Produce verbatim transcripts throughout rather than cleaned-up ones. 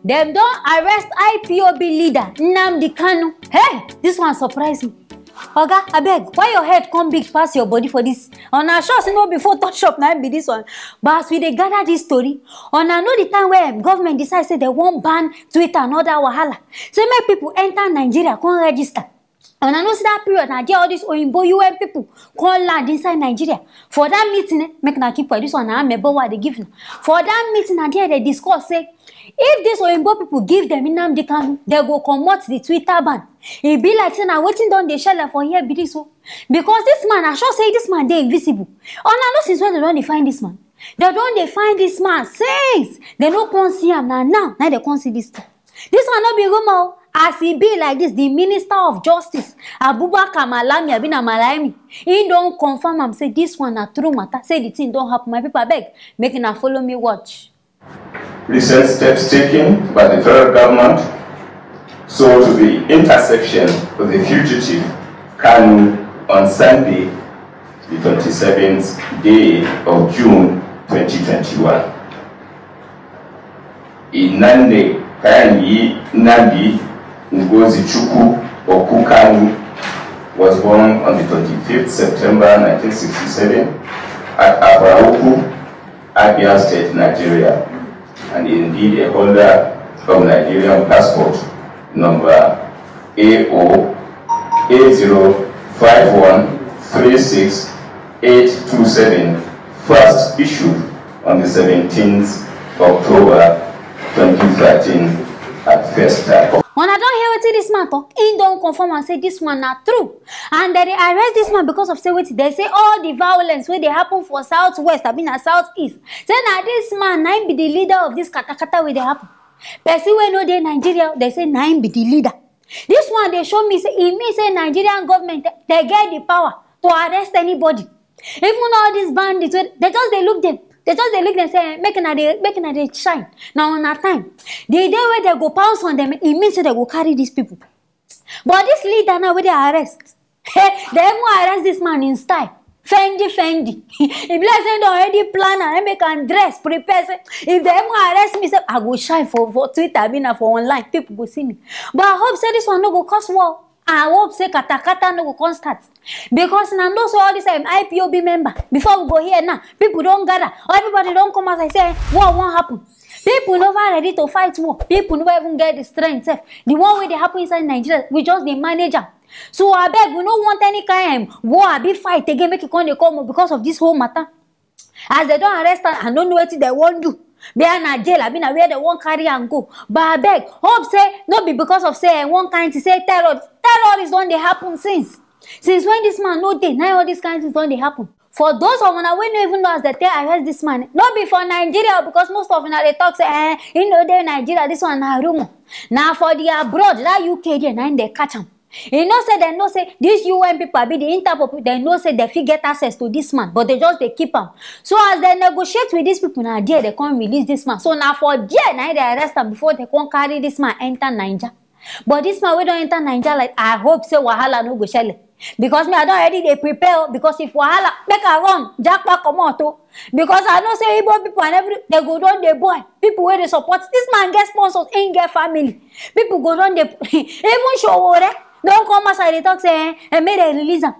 Dem don arrest I P O B leader Nnamdi Kanu. Hey, this one surprise me. Oga, abeg, why your head come big pass your body for this? Una sure say no be Photoshop na be this one? But as we dey gather this story, una know the time wey government decide say dem wan ban Twitter and other wahala, say make people enter Nigeria come register. Una know say that period na there all these oyinbo U N people come land inside Nigeria. For that meeting, eh, make una keep quiet. This one na amebo wey I dey give una. For that meeting, na there dem discuss say if these oyinbo people give dem Nnamdi Kanu, dem go comot the Twitter ban. E be like say na wetin don dey shele for here be this o. Because this man, I sure say this man dey invisible. Una know since when dem don dey find this man? Dem don dey find this man since. Dem no come see am, na now na dem come see this thing. This one no be rumor o. As e be like this, the Minister of Justice, Abubakar Malami, abi na Malami, he don confirm am say this one na true matter, say the thing don happen. My people, abeg, make una follow me watch. Recent steps taken by the federal government, so to the interception of the fugitive Kanu on Sunday, the twenty-seventh day of June twenty twenty-one. Inande Kayanyi Nnamdi Ngozi Chukwu Okukanu was born on the twenty-fifth September nineteen sixty-seven at Abaoku, Abia State, Nigeria, and indeed a holder of Nigerian passport number A O A zero five one three six eight two seven, first issued on the seventeenth October twenty thirteen at Festac. Una don hear wetin this man talk? He don confirm and say this one na true. And dem dey arrest this man because of say wetin? Dem say all the violence wey dey happen for southwest, abi na southeast, say na this man na him be the leader of this katakata wey dey happen. Person wey no dey Nigeria, dem say na him be the leader. This one dey show me say e mean say Nigerian government dey get the power to arrest anybody. Even all these bandits, wey dem just dey look them, dem just dey look them say, "Eh, make una dey, make una dey shine. Na una time." The day wey dem go pounce on them, e mean say dem go carry these people. But this leader now wey dem arrest, hey, dem even arrest this man in style. Fendi, Fendi. E be like say dem don already plan am, make am dress, prepare. Say, if dem even arrest me, say I go shine for, for Twitter, abi na for online, people go see me. But I hope say this one no go cause war. I hope say katakata no go come start. Because una know say all this time I P O B member, before we go here now, people don gather, everybody don come outside say war wan happen. People never ready to fight war. People never even get the strength sef. The one wey dey happen inside Nigeria, we just dey manage am. So abeg, we no want any kind, um, war abi fight again, make e come dey come o because of this whole matter. As dem don arrest am, I no know wetin dem wan do. Where na jail, abi na where dem wan carry am go. But abeg, hope say no be because of say, eh, one kind thing, say terror, terrorist don dey happen since. Since when this man no dey, na all these kind things don dey happen. For those of una wey no even know as dem take arrest this man, no be for Nigeria o, because most of una dey talk say, "Eh, he no dey Nigeria, this one na rumor." Na for the abroad, that U K there, na im dem catch am. You know say dem know say these U N people, abi the Interpol people, dem know say dem fit get access to this man, but dem just dey keep am. So as dem negotiate with these people, na there dem come release this man. So na for there na im dem arrest am before dem come carry this man enter Naija. But this man wey don enter Naija, like, I hope say wahala no go shele. Because me, I don already dey prepare o, because if wahala, make I run japa comot o. Because I know say Igbo people and every, dem go don dey boil. People wey dey support this man get sponsors, im get family. People go don dey, even Sowore don come outside dey talk say, eh, eh, make dem release am.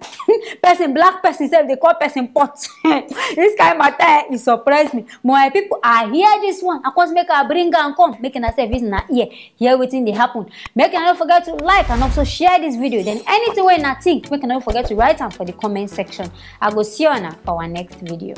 Person, black person sef dey call person pot. This kind matter, eh, e surprise me. My people, I hear this one, I come make I bring am come, make una sef, if una hear, hear wetin dey happen. Make una no forget to like and also share this video. Then anything wey una think, make una no forget to write am for the comment section. I go see una for our next video.